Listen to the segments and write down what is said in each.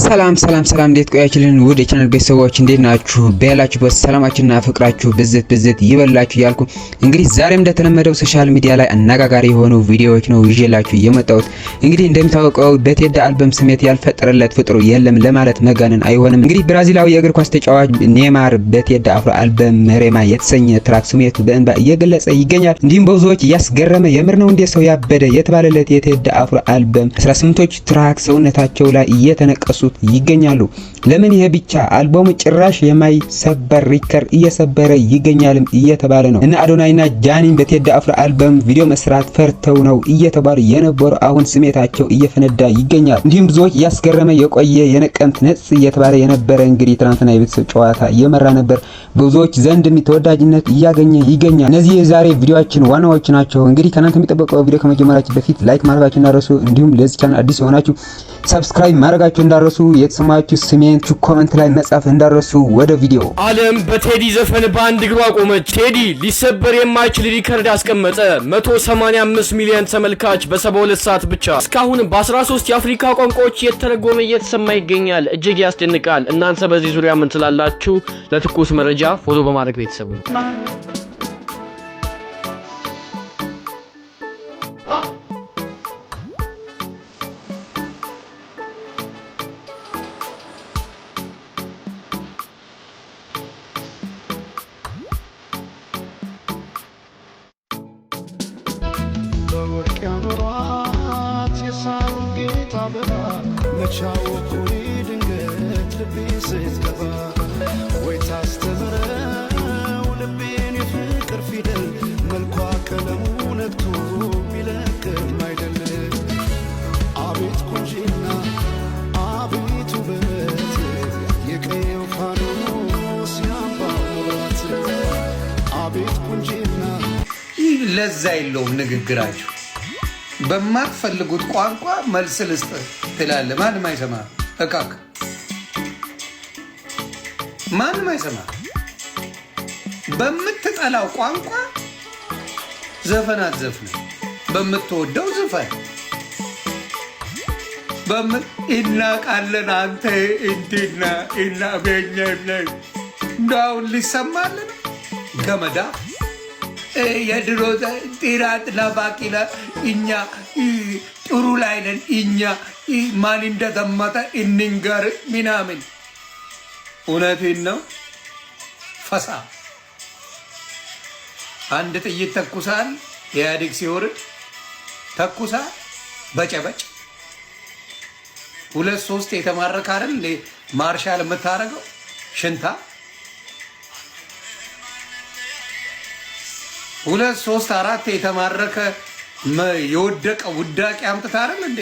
ሰላም ሰላም ሰላም፣ እንዴት ቆያችሁልን? ውድ የቻናል ቤተሰቦች እንዴት ናችሁ? በያላችሁበት ሰላማችሁና ፍቅራችሁ ብዝት ብዝት ይበላችሁ እያልኩ እንግዲህ ዛሬም እንደተለመደው social media ላይ አነጋጋሪ የሆኑ ቪዲዮዎች ነው ይዤላችሁ የመጣሁት። እንግዲህ እንደሚታወቀው በቴዲ አልበም ስሜት ያልፈጠረለት ፍጡር የለም ለማለት መጋነን አይሆንም። እንግዲህ ብራዚላዊ የእግር ኳስ ተጫዋች ኔማር በቴዲ አፍሮ አልበም መሬማ የተሰኘ track ስሜቱ በእንባ እየገለጸ ይገኛል። እንዲሁም በብዙዎች እያስገረመ የምር ነው እንዴ ሰው ያበደ የተባለለት የቴዲ አፍሮ አልበም 18ቶች track ሰውነታቸው ላይ እየተነቀሱት ይገኛሉ። ለምን ይሄ ብቻ? አልበሙ ጭራሽ የማይሰበር record እየሰበረ ይገኛልም እየተባለ ነው። እነ አዶናይና ጃኒን በቴዲ አፍሮ አልበም ቪዲዮ መስራት ፈርተው ነው እየተባሉ የነበሩ አሁን ስሜታቸው እየፈነዳ ይገኛል። እንዲሁም ብዙዎች እያስገረመ የቆየ የነቀምት ነጽ እየተባለ የነበረ እንግዲህ ትናንትና የቤተሰብ ጨዋታ እየመራ ነበር። ብዙዎች ዘንድም ተወዳጅነት እያገኘ ይገኛል። እነዚህ የዛሬ ቪዲዮአችን ዋናዎች ናቸው። እንግዲህ ከእናንተ የሚጠበቀው ቪዲዮ ከመጀመራችን በፊት like ማድረጋችሁ እንዳትረሱ፣ እንዲሁም ለዚህ ቻናል አዲስ የሆናችሁ subscribe ማድረጋችሁ እንዳትረሱ፣ የተሰማችሁ ስሜት comment ላይ መጻፍ እንዳትረሱ። ወደ ቪዲዮ። ዓለም በቴዲ ዘፈን በአንድ እግሯ ቆመች። ቴዲ ሊሰበር የማይችል record አስቀመጠ። 185 ሚሊዮን ተመልካች በ72 ሰዓት ብቻ። እስካሁን በ13 የአፍሪካ ቋንቋዎች የተረጎመ እየተሰማ ይገኛል። እጅግ ያስደንቃል። እናንተ በዚህ ዙሪያ ምን ትላላችሁ? ለትኩስ መረጃ follow በማድረግ ቤተሰቡ በወርቅ ያኖሯት የሳሩን ጌጥ አበባ መቻወኩኝ ድንገት ልቤ ስትገባ ወይ ታስተምረው ልቤን የፍቅር ፊደል መልኳ ቀለሙ ነግቶ ሚለቅም አይደል። አቤት ቁንጂና አቤት ውበት የቀየው ፋኖስ ያምባው መብራት አቤት ቁንጂና። ይህ ለዛ የለውም ንግግራችሁ። በማትፈልጉት ቋንቋ መልስ ልስጥ ትላለህ። ማንም አይሰማ። እካክ ማንም አይሰማ። በምትጠላው ቋንቋ ዘፈን አትዘፍን። በምትወደው ዝፈን። በምን እናቃለን? አንተ እንዲና እና እንዳሁን ሊሰማልን ገመዳ የድሮ ጢራጥና ባቂላ እኛ ጥሩ ላይ ነን። እኛ ማን እንደተመተ እንንገር ምናምን። እውነቴን ነው። ፈሳ አንድ ጥይት ተኩሳል። ኢህአዴግ ሲወርድ ተኩሳል። በጨበጭ ሁለት ሶስት የተማረከ አይደል ማርሻል የምታደርገው ሽንታ ሁለት ሶስት አራት የተማረከ የወደቀ ውዳቂ አምጥታ አይደል እንዴ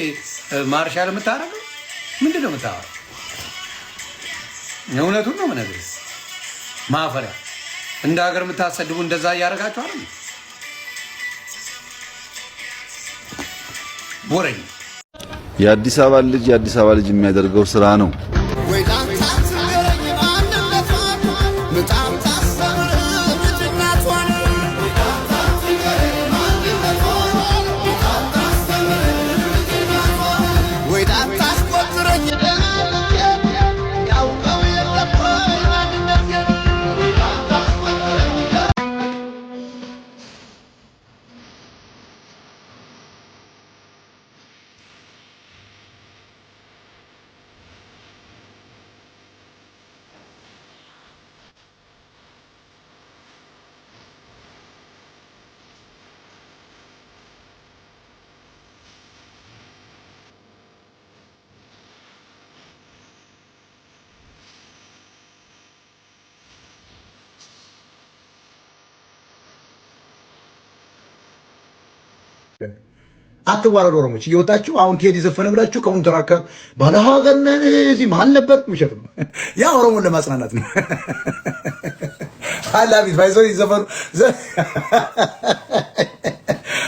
ማርሻል የምታደርገው? ምንድን ነው የምታወራው? እውነቱን ነው የምነግርህ። ማፈሪያ እንደ ሀገር የምታሰድቡ እንደዛ እያደረጋችሁ አይደል? ወረኝ። የአዲስ አበባ ልጅ የአዲስ አበባ ልጅ የሚያደርገው ስራ ነው። ወይ ዳንታ ትንገረኝ ማንነቷን ምጣም ታስተምር ልጅነቷን። ወይ ዳንታ አስቆጥረኝ ያውቀው የለም ወይ ማንነቴን። አትዋረዱ። ኦሮሞች እየወጣችሁ አሁን ቴዲ ዘፈነ ብላችሁ ከሁን ተራከብ ባለ ሀገር ነን እዚህ መሀል ነበር። ውሸት ነው። ያ ኦሮሞን ለማጽናናት ነው። አላፊት ባይዞ ዘፈኑ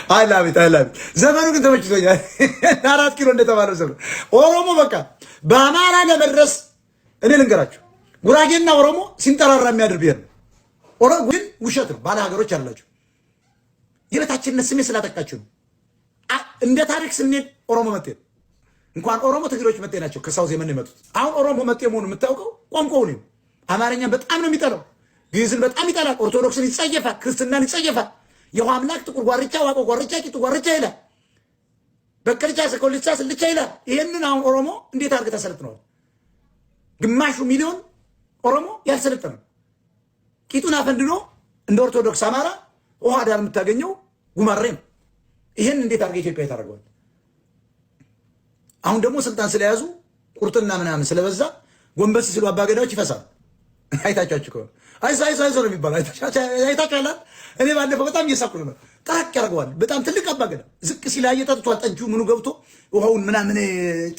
I love it, I love it። ዘመኑ ግን ተመችቶኛል። 4 ኪሎ እንደተባለው ዘመን ኦሮሞ በቃ በአማራ ለመድረስ፣ እኔ ልንገራችሁ፣ ጉራጌና ኦሮሞ ሲንጠራራ የሚያድር ብሔር ነው። ኦሮሞ ግን ውሸት ነው። ባለ ሀገሮች አላችሁ፣ የበታችነት ስሜት ስላጠቃችሁ ነው። እንደ ታሪክ ስንሄድ ኦሮሞ መጤ ነው። እንኳን ኦሮሞ፣ ትግሬዎች መጤ ናቸው። ከ South የመን የመጡት። አሁን ኦሮሞ መጤ መሆኑ የምታውቀው ቋንቋው ነው። አማርኛን በጣም ነው የሚጠላው። ግዕዝን በጣም ይጠላል። ኦርቶዶክስን ይጸየፋል። ክርስትናን ይጸየፋል። የውሃ አምላክ ጥቁር ጓርቻ፣ ዋቆ ጓርቻ፣ ቂጡ ጓርቻ ይላል። በቀልቻ፣ ሰኮልቻ፣ ስልቻ ይላል። ይሄንን አሁን ኦሮሞ እንዴት አድርገህ ታሰለጥነዋል? ግማሹ ሚሊዮን ኦሮሞ ያልሰለጠነ፣ ቂጡን አፈንድኖ እንደ ኦርቶዶክስ አማራ ውሃ ዳር የምታገኘው ጉማሬ ነው። ይሄን እንዴት አድርገህ ኢትዮጵያ ታደርገዋል? አሁን ደግሞ ስልጣን ስለያዙ ቁርጥና ምናምን ስለበዛ ጎንበስ ሲሉ አባገዳዎች ይፈሳል። አይታችኋችሁ ከሆነ አይዞ አይዞ አይዞ ነው የሚባለው። አይታችኋል? እኔ ባለፈው በጣም እየሳኩ ነበር። ጠረቅ ያደርገዋል። በጣም ትልቅ አባገዳ ዝቅ ሲል ያየ ጠጥቷል። ጠጁ ምኑ ገብቶ ውሃውን ምናምን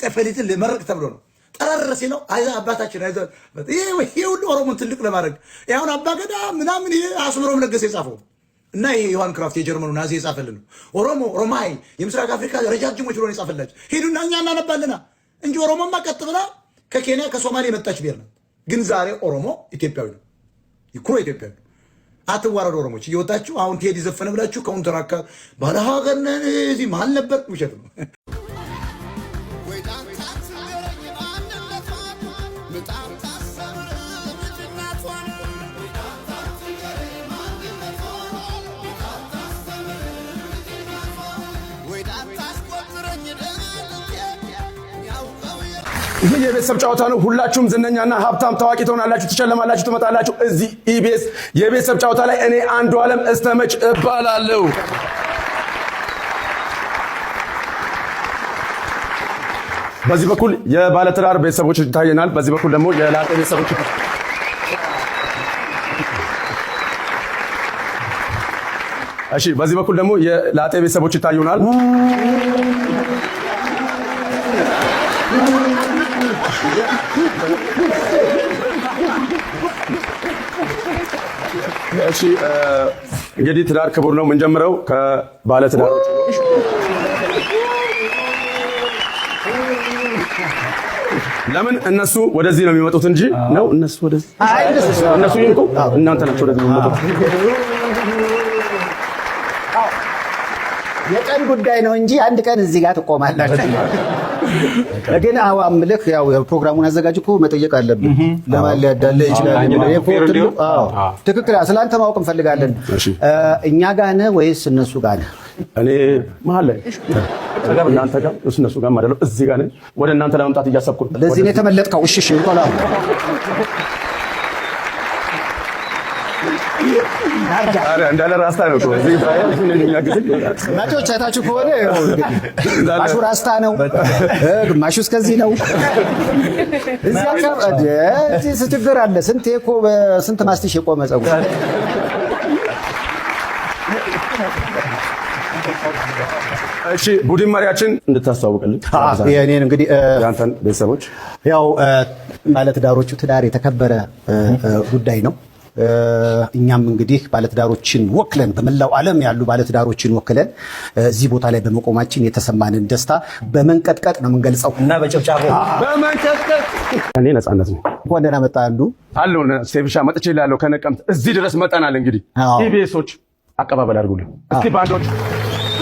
ጠፈሊትን መረቅ ተብሎ ነው። ጠረር ሲለው አይዞ አባታችን አይዞ። ይሄ ሁሉ ኦሮሞን ትልቅ ለማድረግ አሁን አባገዳ ምናምን፣ ይሄ አስምሮም ለገሰ የጻፈው እና ይሄ ዮሐን ክራፍት የጀርመኑ ናዚ የጻፈልን ነው። ኦሮሞ ኦሮማይ የምስራቅ አፍሪካ ረጃጅሞች ብሎ ነው የጻፈላቸው። ሂዱና እኛ እናነባልና እንጂ ኦሮሞማ ቀጥ ብላ ከኬንያ፣ ከሶማሌ የመጣች ብሔር ናት። ግን ዛሬ ኦሮሞ ኢትዮጵያዊ ነው፣ ኩሮ ኢትዮጵያዊ ነው። አትዋረዱ ኦሮሞች፣ እየወጣችሁ አሁን ቴዲ ዘፈነ ብላችሁ ከውንተራካ ባለ ሀገር ነን እዚህ መሀል ነበር፣ ውሸት ነው። ወይ ዳንታ ትንገረኝ ማንነቷን፣ ምጣም ታሰብር ልጅናቷን፣ ወይ ዳንታ ትንገረኝ ማንነቷን፣ ምጣም ታሰብር ልጅናቷን፣ ወይ ዳንታ አስቆጥረኝ ደማልቴ ያውቀው። ይህ የቤተሰብ ጨዋታ ነው። ሁላችሁም ዝነኛና ሀብታም ታዋቂ ትሆናላችሁ፣ ትሸለማላችሁ፣ ትመጣላችሁ። እዚህ ኢቢኤስ የቤተሰብ ጨዋታ ላይ እኔ አንዱ ዓለም እስተመች እባላለሁ። በዚህ በኩል የባለትዳር ቤተሰቦች ይታየናል። በዚህ በኩል ደግሞ የላጤ ቤተሰቦች። እሺ፣ በዚህ በኩል ደግሞ የላጤ ቤተሰቦች ይታዩናል። እሺ፣ እንግዲህ ትዳር ክቡር ነው። የምንጀምረው ከባለ ትዳሮች ነው። ለምን እነሱ ወደዚህ ነው የሚመጡት እንጂ ነው እነሱ ወደዚህ፣ እነሱ ይምጡ፣ እናንተ ናቸው ወደዚህ የሚመጡት። የቀን ጉዳይ ነው እንጂ አንድ ቀን እዚህ ጋር ትቆማላችሁ። ግን አዎ አምልክ ያው የፕሮግራሙን አዘጋጅ እኮ መጠየቅ አለብን። ለማን ሊያዳላ ይችላል? ይሄ እኮ አዎ ትክክል። ስለአንተ ማወቅ እንፈልጋለን። እኛ ጋር ነህ ወይስ እነሱ ጋር ነህ? እኔ መሀል ላይ፣ እናንተ ጋር እነሱ ጋር አይደለም፣ እዚህ ጋር ነኝ። ወደ እናንተ ለመምጣት እያሰብኩ ነው። ለዚህ ነው የተመለጥከው። እሺ እሺ እንኳን ኧረ እንዳለ ራስታ ነው እኮ እዚህ የሚያግዘኝ። መጪዎች አይታችሁ ከሆነ ያው እንግዲህ ግማሹ ራስታ ነው፣ ግማሹ እስከዚህ ነው። እዚህ አካባቢ እዚህ ችግር አለ። ስንት እኮ ስንት ማስቲሽ የቆመ ፀጉር። እሺ፣ ቡድን መሪያችን እንድታስተዋውቅልን የእኔን እንግዲህ የአንተን ቤተሰቦች። ያው ባለትዳሮቹ፣ ትዳር የተከበረ ጉዳይ ነው። እኛም እንግዲህ ባለትዳሮችን ወክለን፣ በመላው ዓለም ያሉ ባለትዳሮችን ወክለን እዚህ ቦታ ላይ በመቆማችን የተሰማንን ደስታ በመንቀጥቀጥ ነው የምንገልጸው እና በጭብጨባ። በመንቀጥቀጥ። እኔ ነፃነት ነው። እንኳን ደህና መጣ አንዱ። አለሁ ሴፍሻ፣ መጥቼ ላለሁ ከነቀምት እዚህ ድረስ መጠናል። እንግዲህ ኢቢኤሶች አቀባበል አድርጉልን እስቲ ባንዶች።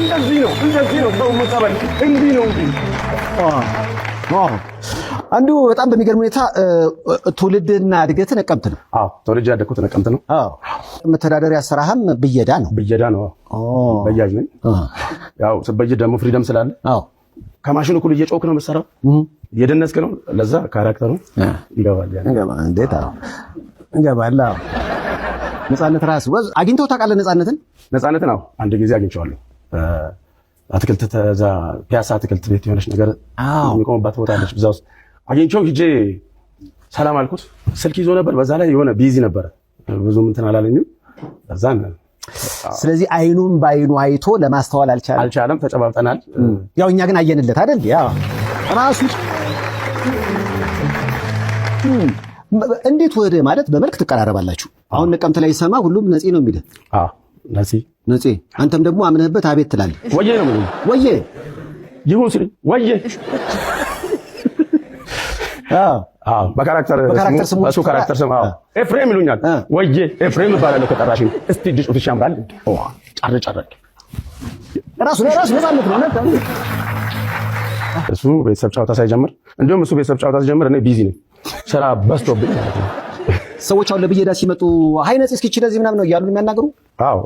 እንደዚህ ነው፣ እንደዚህ ነው ሰው መቀበል፣ እንዲህ ነው እንዲህ። አንዱ በጣም በሚገርም ሁኔታ ትውልድና እድገት ነቀምት ነው። አዎ፣ ተወልጄ ያደግኩት ነቀምት ነው። አዎ፣ መተዳደሪያ ስራህም ብየዳ ነው። ብየዳ ነው። በያጅ ነኝ። ያው ስበይድ ደግሞ freedom ስላለ ከማሽኑ እኩል እየጮክ ነው የምትሰራው፣ እየደነስክ ነው። ለዛ character ኡ ይገባል። ይገባል። እንዴት? አዎ ይገባል። አዎ፣ ነፃነት ራስ ወዝ አግኝተው ታውቃለህ? ነፃነትን? ነፃነትን አዎ፣ አንድ ጊዜ አግኝቼዋለሁ። አትክልት ተዛ ፒያሳ አትክልት ቤት የሆነች ነገር የሚቆምባት ቦታ አለች። እዛ ውስጥ አግኝቼው ሂጄ ሰላም አልኩት። ስልክ ይዞ ነበር። በዛ ላይ የሆነ busy ነበረ። ብዙም እንትን አላለኝም። በዛን ስለዚህ አይኑን በአይኑ አይቶ ለማስተዋል አልቻለም። አልቻለም። ተጨባብጠናል። ያው እኛ ግን አየንለት አይደል? ያ ራሱ እንዴት ወደ ማለት በመልክ ትቀራረባላችሁ? አሁን ነቀምት ላይ ሰማ ሁሉም ነፂ ነው የሚልህ። አዎ፣ ነፂ። ነፂ፣ አንተም ደግሞ አምነህበት አቤት ትላለህ። ወዬ ነው የምልህ። ወዬ ይሁን ሲል ወዬ። አዎ፣ በ character በ character ስሙ በሱ character ስም፣ አዎ፣ ኤፍሬም ይሉኛል። ወዬ ኤፍሬም እባላለሁ። ከጠራሽኝ እስቲ ድጩትሽ ያምራል። ኦ ጫር ጫር። ራሱ ራሱ ነፃነት ነው። እሱ ቤተሰብ ጨዋታ ሳይጀምር፣ እንዲሁም እሱ ቤተሰብ ጨዋታ ሲጀምር እኔ busy ነኝ፣ ስራ በዝቶብኝ ማለት ነው። ሰዎች አሁን ለብየዳ ሲመጡ "hi ነፂ፣ እስኪ እንደዚህ" ምናምን ነው እያሉ የሚያናግሩ። አዎ፣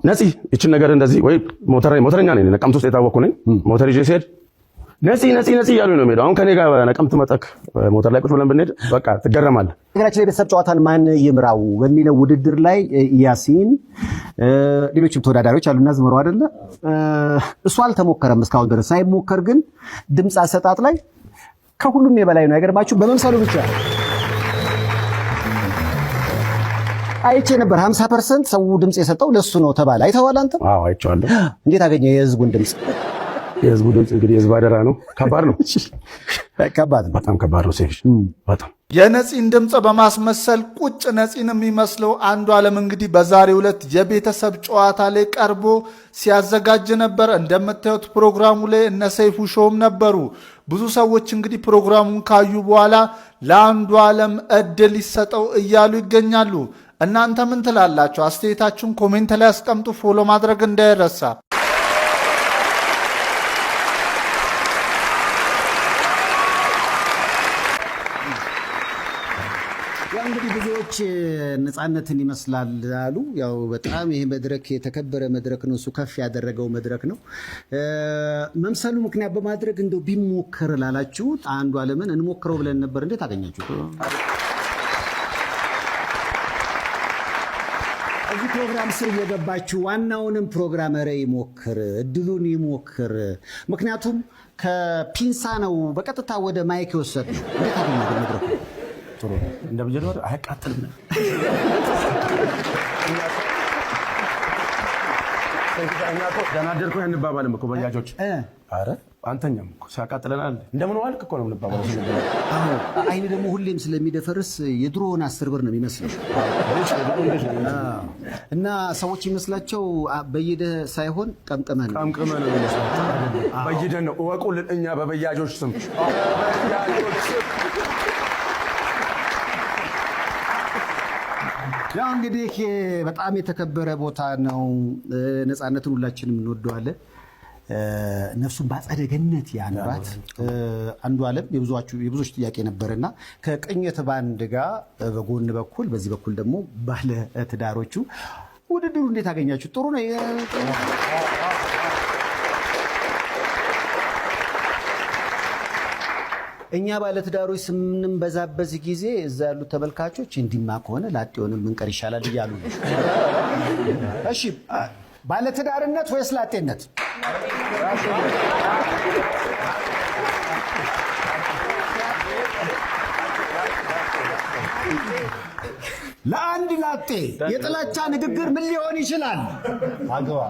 ነፂ ይችን ነገር እንደዚህ ወይ ሞተረኛ ነኝ፣ ነቀምት ውስጥ የታወቅኩ ነኝ። ሞተር ይዤ ስሄድ ነፂ ነፂ ነፂ እያሉ ነው የሚሄደው። አሁን ከኔ ጋር ነቀምት መጠክ ሞተር ላይ ቁጭ ብለን ብንሄድ በቃ ትገረማለህ። ነገራችን ላይ ቤተሰብ ጨዋታን ማን ይምራው በሚለው ውድድር ላይ ያሲን፣ ሌሎችም ተወዳዳሪዎች አሉና ዝምሮ አይደለ፣ እሱ አልተሞከረም እስካሁን ድረስ። ሳይሞከር ግን ድምፅ አሰጣጥ ላይ ከሁሉም የበላይ ነው። አይገርማችሁ? በመምሰሉ ብቻ አይቼ ነበር። 50% ሰው ድምፅ የሰጠው ለሱ ነው ተባለ። አይተኸዋል አንተ? አዎ፣ አይቼዋለሁ። እንዴት አገኘ የህዝቡን ድምፅ? የህዝቡ ድምፅ እንግዲህ የህዝብ አደራ ነው። ከባድ ነው። ከባድ ነው። በጣም ከባድ ነው። ሴፍ በጣም። የነፂን ድምፅ በማስመሰል ቁጭ ነፂን የሚመስለው አንዱ ዓለም እንግዲህ በዛሬው ዕለት የቤተሰብ ጨዋታ ላይ ቀርቦ ሲያዘጋጅ ነበር። እንደምታዩት ፕሮግራሙ ላይ እነ ሰይፉ ሾውም ነበሩ። ብዙ ሰዎች እንግዲህ ፕሮግራሙን ካዩ በኋላ ለአንዱ ዓለም እድል ይሰጠው እያሉ ይገኛሉ። እናንተ ምን ትላላችሁ? አስተያየታችሁን comment ላይ አስቀምጡ። Follow ማድረግ እንዳይረሳ። ያው እንግዲህ ብዙዎች ነፃነትን ይመስላል አሉ። ያው በጣም ይሄ መድረክ የተከበረ መድረክ ነው። እሱ ከፍ ያደረገው መድረክ ነው። መምሰሉ ምክንያት በማድረግ እንደው ቢሞከር ላላችሁት አንዱ ዓለምን እንሞክረው ብለን ነበር። እንዴት አገኛችሁት? እዚህ ፕሮግራም ስር እየገባችሁ ዋናውንም ፕሮግራም ኧረ ይሞክር፣ እድሉን ይሞክር። ምክንያቱም ከፒንሳ ነው በቀጥታ ወደ mic የወሰድነው። እንዴት አገኘሁት መድረኩ? ጥሩ ነው። እንደ ብዬ አያቃጥልም። እኛ እኮ ደህና አደርኩ አንባባልም እኮ በያጆች። ኧረ አንተኛም እኮ ሲያቃጥለናል እንደምን ዋልክ እኮ ነው የምንባባለው። አዎ፣ አይን ደግሞ ሁሌም ስለሚደፈርስ የድሮውን 10 ብር ነው የሚመስለው እና ሰዎች ይመስላቸው በይደ ሳይሆን ቀምቅመህ ነው። ቀምቅመህ ነው የሚመስላቸው። በይደን ነው እወቁልን። እኛ በበያጆች ስም። ያው እንግዲህ በጣም የተከበረ ቦታ ነው። ነፃነትን ሁላችንም እንወደዋለን። ነፍሱን በአጸደ ገነት ያኑራት። አንዱ ዓለም የብዙዎች ጥያቄ ነበርና ከቅኝት ባንድ ጋር በጎን በኩል፣ በዚህ በኩል ደግሞ ባለ ትዳሮቹ ውድድሩ እንዴት አገኛችሁ? ጥሩ ነው። እኛ ባለትዳሮች ስንበዛበዝ ጊዜ እዛ ያሉት ተመልካቾች እንዲማ ከሆነ ላጤውንም ብንቀር ይሻላል እያሉ ነው። እሺ፣ ባለትዳርነት ወይስ ላጤነት? ለአንድ ላጤ የጥላቻ ንግግር ምን ሊሆን ይችላል? አግባ።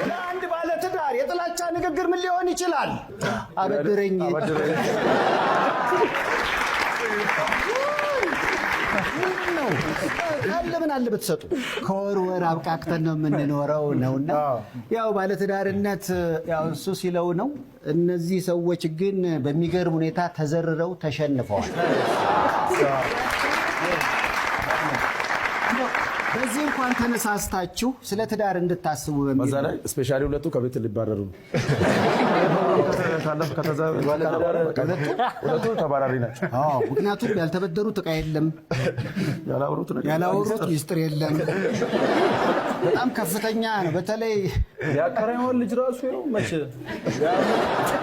ለአንድ ባለትዳር የጥላቻ ንግግር ምን ሊሆን ይችላል? አበድረኝ። ምንድን ነው ካለ ምን አለ ብትሰጡ? ከወር ወር አብቃቅተን ነው የምንኖረው ነውና ያው ባለትዳርነት ያው እሱ ሲለው ነው። እነዚህ ሰዎች ግን በሚገርም ሁኔታ ተዘርረው ተሸንፈዋል። በዚህ እንኳን ተነሳስታችሁ ስለ ትዳር እንድታስቡ በሚል በዛ ላይ especially ሁለቱ ከቤት ሊባረሩ ነው። ሁለቱ ተባራሪ ናቸው። አዎ፣ ምክንያቱም ያልተበደሩት ዕቃ የለም፣ ያላወሩት ነገር ያላወሩት ሚስጥር የለም። በጣም ከፍተኛ ነው። በተለይ የአከራይዋን ልጅ ራሱ ነው መቼ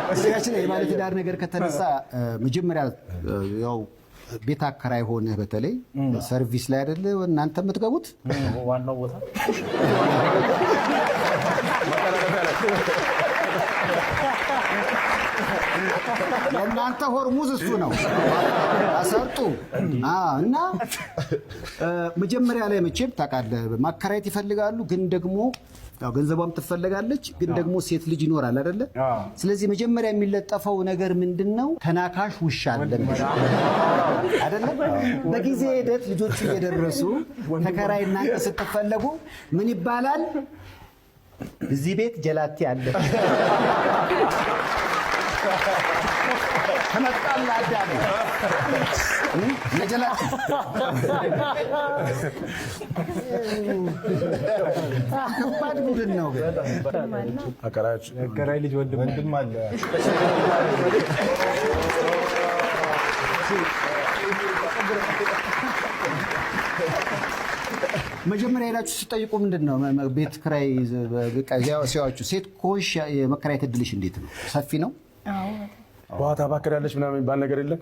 በነገራችን ላይ የባለትዳር ነገር ከተነሳ መጀመሪያ ያው ቤት አከራይ ሆነህ በተለይ service ላይ አይደለ እናንተ የምትገቡት? ዋናው ቦታ። የእናንተ ሆርሙዝ እሱ ነው። አሰርጡ እና መጀመሪያ ላይ መቼም ታውቃለህ ማከራየት ይፈልጋሉ፣ ግን ደግሞ ያው ገንዘቧም ትፈለጋለች፣ ግን ደግሞ ሴት ልጅ ይኖራል አይደለ? ስለዚህ መጀመሪያ የሚለጠፈው ነገር ምንድን ነው? ተናካሽ ውሻ አለ አይደለ? በጊዜ ሂደት ልጆቹ እየደረሱ ተከራይ እናንተ ስትፈለጉ ምን ይባላል? እዚህ ቤት ጀላቲ አለ። ከመጣላ አዳሜ ለጀላቲ ከባድ ቡድን ነው ግን። አከራይ ልጅ ወንድም አለ። መጀመሪያ ሄዳችሁ ስትጠይቁ ምንድን ነው ቤት ኪራይ ሲያዋችሁ ሴት ከሆንሽ የመከራየት እድልሽ እንዴት ነው? ሰፊ ነው? ውሃ ታባክራለች ምናምን የሚባል ነገር የለም።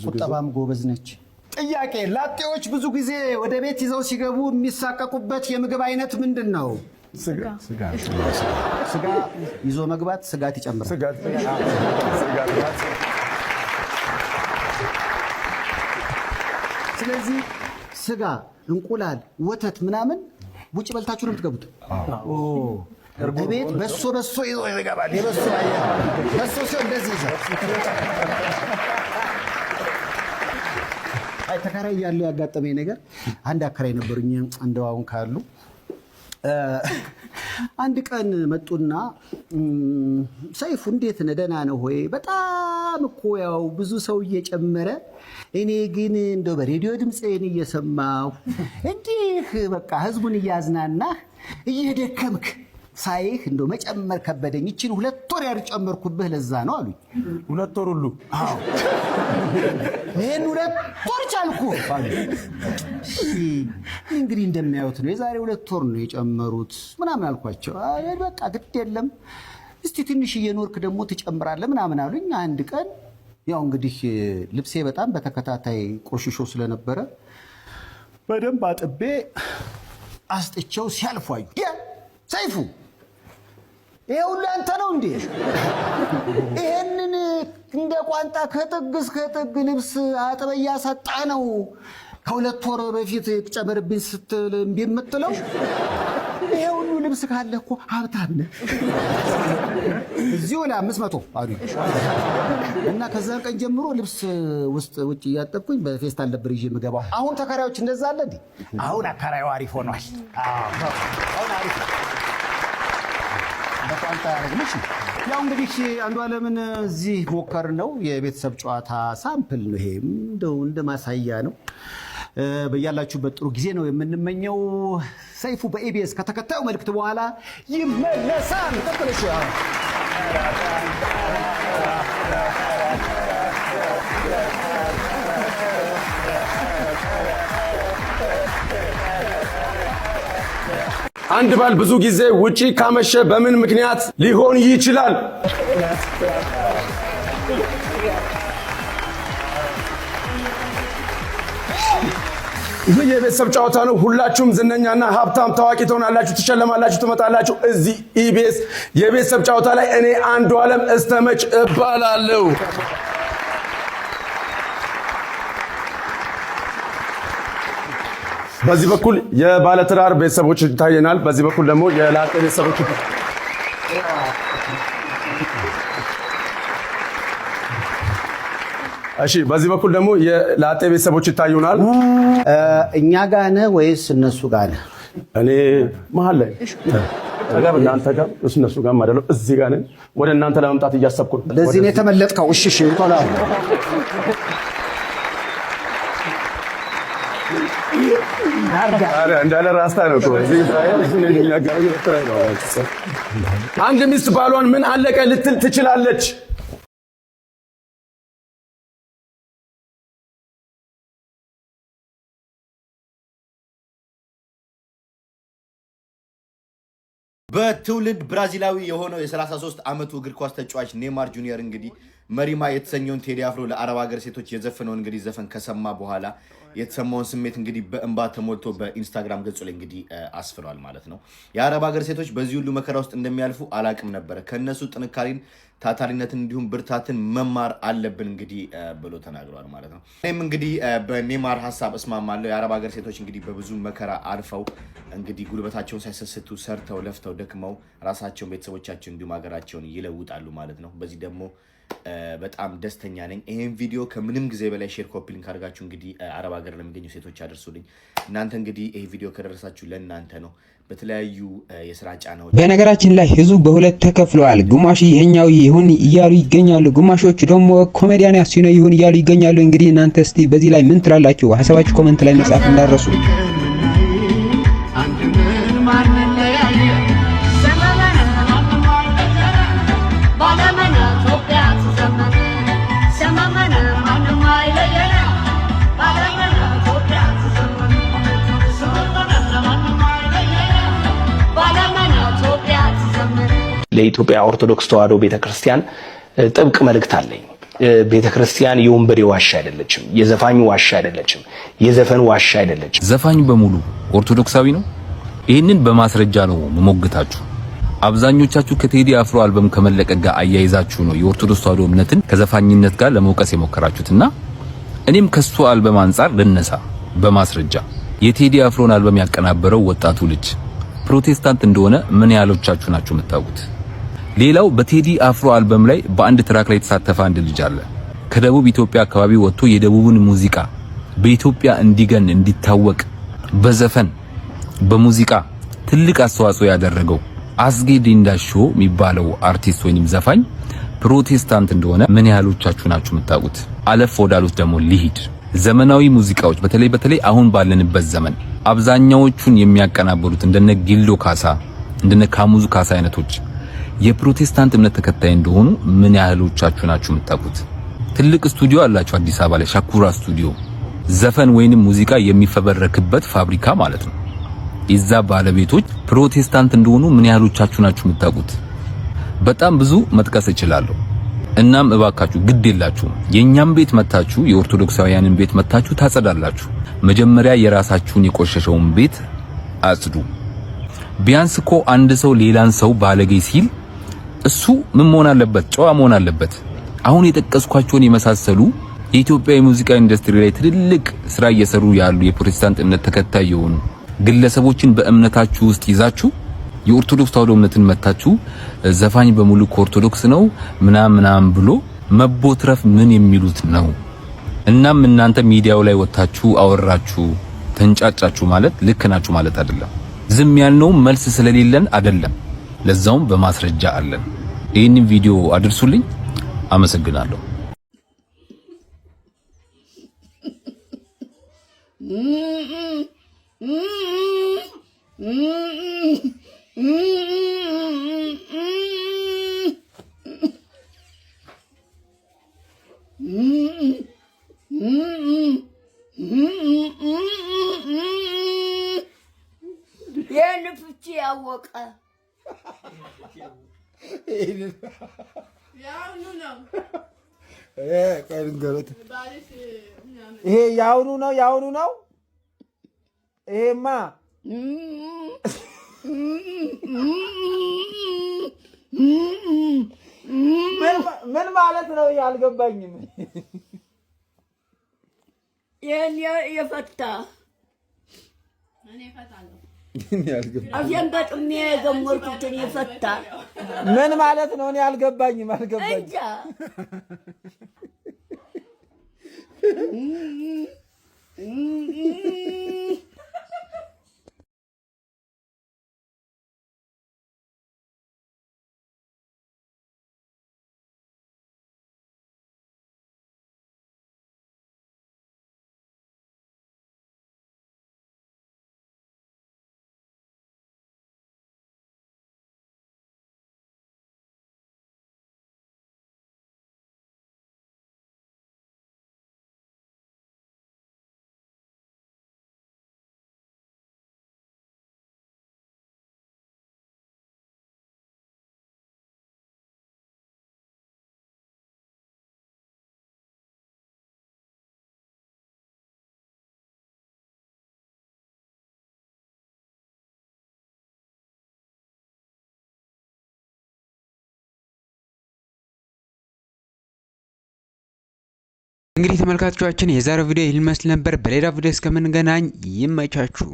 ቁጠባም ጎበዝ ነች። ጥያቄ፣ ላጤዎች ብዙ ጊዜ ወደ ቤት ይዘው ሲገቡ የሚሳቀቁበት የምግብ አይነት ምንድን ነው? ስጋ። ስጋ ይዞ መግባት ስጋት ይጨምራል። ስለዚህ ስጋ፣ እንቁላል፣ ወተት ምናምን ውጭ በልታችሁ ነው የምትገቡት። ቤት በሶ በሶ ይዞ ይገባል። የበሶ በሶ ሲሆን እንደዚህ ይዘው። አይ ተከራይ ያለው ያጋጠመኝ ነገር አንድ አከራይ ነበሩኝ። እንደው አሁን ካሉ አንድ ቀን መጡና ሰይፉ እንዴት ነህ? ደህና ነህ ወይ? በጣም እኮ ያው ብዙ ሰው እየጨመረ እኔ ግን እንደው በሬዲዮ ድምፅህን እየሰማሁ እንዲህ በቃ ህዝቡን እያዝናናህ እየደከምክ ሳይህ እንደው መጨመር ከበደኝ። ይችን 2 ወር ያልጨመርኩብህ ለዛ ነው አሉኝ። 2 ወር ሁሉ? አዎ ይሄን 2 ወር ቻልኩ አሉኝ። እሺ እንግዲህ እንደሚያዩት ነው የዛሬ 2 ወር ነው የጨመሩት ምናምን አልኳቸው። አይ በቃ ግድ የለም እስቲ ትንሽ እየኖርክ ደግሞ ትጨምራለህ ምናምን አሉኝ። አንድ ቀን ያው እንግዲህ ልብሴ በጣም በተከታታይ ቆሽሾ ስለነበረ በደንብ አጥቤ አስጥቼው ሲያልፉ አዩ። ሰይፉ ይሄ ሁሉ ያንተ ነው እንዴ? ይሄንን እንደ ቋንጣ ከጥግ እስከ ጥግ ልብስ አጥበህ እያሰጣ ነው ከ2 ወር በፊት ጨምርብኝ ስትል እምቢ የምትለው? ይሄ ሁሉ ልብስ ካለ እኮ ሀብታም ነህ። እዚሁ ላይ 500 አሉኝ። እና ከዛን ቀን ጀምሮ ልብስ ውስጥ ውጭ እያጠብኩኝ በፌስታል ነበር ይዤ የምገባው። አሁን ተከራዮች እንደዛ አለ እንዴ? አሁን አከራዩ አሪፍ ሆኗል። አዎ አሁን አሪፍ ነው። በቋንጣ ያደረግልሽ ያው እንግዲህ አንዱዓለምን እዚህ ሞከር ነው የቤተሰብ ጨዋታ sample ነው። ይሄ እንደው እንደ ማሳያ ነው። በያላችሁበት ጥሩ ጊዜ ነው የምንመኘው። ሰይፉ በኢቢኤስ ከተከታዩ መልእክት በኋላ ይመለሳል። ቀጥለሽ። አንድ ባል ብዙ ጊዜ ውጪ ካመሸ በምን ምክንያት ሊሆን ይችላል? ይህ የቤተሰብ ጨዋታ ነው። ሁላችሁም ዝነኛና ሀብታም ታዋቂ ትሆናላችሁ፣ ትሸለማላችሁ፣ ትመጣላችሁ። እዚህ ኢቢኤስ የቤተሰብ ጨዋታ ላይ እኔ አንዱዓለም እስተመች እባላለሁ። በዚህ በኩል የባለትዳር ቤተሰቦች ይታየናል። በዚህ በኩል ደግሞ የላጤ ቤተሰቦች። እሺ፣ በዚህ በኩል ደግሞ የላጤ ቤተሰቦች ይታዩናል። እኛ ጋር ነህ ወይስ እነሱ ጋር ነህ? እኔ መሀል ላይ ጋር እናንተ ጋር እነሱ ጋር አይደለም፣ እዚህ ጋር ነኝ። ወደ እናንተ ለመምጣት እያሰብኩ ነው። ለዚህ ነው የተመለጥከው። እሺ፣ እሺ፣ እንኳን አሁን እንዳለ ራስታ ነው እኮ። አንድ ሚስት ባሏን ምን አለቀ ልትል ትችላለች? በትውልድ ብራዚላዊ የሆነው የ33 ዓመቱ እግር ኳስ ተጫዋች ኔማር ጁኒየር እንግዲህ መሪማ የተሰኘውን ቴዲ አፍሮ ለአረብ ሀገር ሴቶች የዘፈነውን እንግዲህ ዘፈን ከሰማ በኋላ የተሰማውን ስሜት እንግዲህ በእንባ ተሞልቶ በኢንስታግራም ገጹ ላይ እንግዲህ አስፍሯል ማለት ነው። የአረብ ሀገር ሴቶች በዚህ ሁሉ መከራ ውስጥ እንደሚያልፉ አላቅም ነበረ። ከእነሱ ጥንካሬን፣ ታታሪነትን እንዲሁም ብርታትን መማር አለብን እንግዲህ ብሎ ተናግሯል ማለት ነው። እኔም እንግዲህ በኔማር ሀሳብ እስማማለሁ። የአረብ ሀገር ሴቶች እንግዲህ በብዙ መከራ አልፈው እንግዲህ ጉልበታቸውን ሳይሰስቱ ሰርተው ለፍተው ደክመው ራሳቸውን፣ ቤተሰቦቻቸውን እንዲሁም ሀገራቸውን ይለውጣሉ ማለት ነው። በዚህ ደግሞ በጣም ደስተኛ ነኝ። ይህን ቪዲዮ ከምንም ጊዜ በላይ share፣ copy link አድርጋችሁ እንግዲህ አረብ ሀገር ለሚገኙ ሴቶች አድርሱልኝ። እናንተ እንግዲህ ይህ ቪዲዮ ከደረሳችሁ ለእናንተ ነው። በተለያዩ የስራ ጫናዎች በነገራችን ላይ ህዝቡ በሁለት ተከፍለዋል። ግማሹ ይሄኛው ይሁን እያሉ ይገኛሉ፣ ግማሾቹ ደግሞ ኮሜዲያን ያሲኖ ይሁን እያሉ ይገኛሉ። እንግዲህ እናንተ እስቲ በዚህ ላይ ምን ትላላችሁ? ሀሳባችሁ comment ላይ መጻፍ እንዳትረሱ። ለኢትዮጵያ ኦርቶዶክስ ተዋሕዶ ቤተክርስቲያን ጥብቅ መልእክት አለኝ። ቤተክርስቲያን የወንበዴ ዋሻ አይደለችም። የዘፋኝ ዋሻ አይደለችም። የዘፈን ዋሻ አይደለችም። ዘፋኝ በሙሉ ኦርቶዶክሳዊ ነው? ይህንን በማስረጃ ነው መሞግታችሁ። አብዛኞቻችሁ ከቴዲ አፍሮ አልበም ከመለቀቅ ጋር አያይዛችሁ ነው የኦርቶዶክስ ተዋሕዶ እምነትን ከዘፋኝነት ጋር ለመውቀስ የሞከራችሁትና እኔም ከሱ አልበም አንጻር ልነሳ በማስረጃ። የቴዲ አፍሮን አልበም ያቀናበረው ወጣቱ ልጅ ፕሮቴስታንት እንደሆነ ምን ያህሎቻችሁ ናችሁ የምታውቁት? ሌላው በቴዲ አፍሮ አልበም ላይ በአንድ track ላይ የተሳተፈ አንድ ልጅ አለ። ከደቡብ ኢትዮጵያ አካባቢ ወጥቶ የደቡብን ሙዚቃ በኢትዮጵያ እንዲገን እንዲታወቅ በዘፈን በሙዚቃ ትልቅ አስተዋጽኦ ያደረገው አስጌ ዲንዳሾ የሚባለው አርቲስት ወይንም ዘፋኝ ፕሮቴስታንት እንደሆነ ምን ያህሎቻችሁ ናችሁ የምታውቁት? አለፍ ወዳሉት ደግሞ ሊሂድ። ዘመናዊ ሙዚቃዎች በተለይ በተለይ አሁን ባለንበት ዘመን አብዛኛዎቹን የሚያቀናብሩት እንደነ ጊልዶ ካሳ፣ እንደነ ካሙዙ ካሳ አይነቶች የፕሮቴስታንት እምነት ተከታይ እንደሆኑ ምን ያህሎቻችሁ ናችሁ የምታውቁት? ትልቅ ስቱዲዮ አላቸው አዲስ አበባ ላይ፣ ሻኩራ ስቱዲዮ፣ ዘፈን ወይንም ሙዚቃ የሚፈበረክበት ፋብሪካ ማለት ነው። የዛ ባለቤቶች ፕሮቴስታንት እንደሆኑ ምን ያህሎቻችሁ ናችሁ የምታውቁት? በጣም ብዙ መጥቀስ እችላለሁ። እናም እባካችሁ ግድ የላችሁም፣ የኛም ቤት መታችሁ የኦርቶዶክሳውያንን ቤት መታችሁ ታጸዳላችሁ። መጀመሪያ የራሳችሁን የቆሸሸውን ቤት አጽዱ። ቢያንስ እኮ አንድ ሰው ሌላን ሰው ባለጌ ሲል እሱ ምን መሆን አለበት? ጨዋ መሆን አለበት። አሁን የጠቀስኳቸውን የመሳሰሉ የኢትዮጵያ የሙዚቃ ኢንዱስትሪ ላይ ትልልቅ ስራ እየሰሩ ያሉ የፕሮቴስታንት እምነት ተከታይ የሆኑ ግለሰቦችን በእምነታችሁ ውስጥ ይዛችሁ የኦርቶዶክስ ተዋሕዶ እምነትን መታችሁ ዘፋኝ በሙሉ ከኦርቶዶክስ ነው ምናምን ምናምን ብሎ መቦትረፍ ምን የሚሉት ነው? እናም እናንተ ሚዲያው ላይ ወጣችሁ አወራችሁ ተንጫጫችሁ ማለት ልክ ናችሁ ማለት አይደለም። ዝም ያልነው መልስ ስለሌለን አይደለም፣ ለዛውም በማስረጃ አለን። ይህንን ቪዲዮ አድርሱልኝ። አመሰግናለሁ። ይህን ፍቺ ያወቀ ይሄ የአሁኑ ነው፣ የአሁኑ ነው። ይሄማ ምን ማለት ነው? አልገባኝም። ይህን የፈታ አፌን ገጥሜ የዘመርኩትን የፈታ ምን ማለት ነው? እኔ አልገባኝም፣ አልገባኝም። እንጃ። እንግዲህ ተመልካቾቻችን የዛሬው ቪዲዮ ይህን ይመስል ነበር። በሌላ ቪዲዮ እስከምንገናኝ ይመቻችሁ።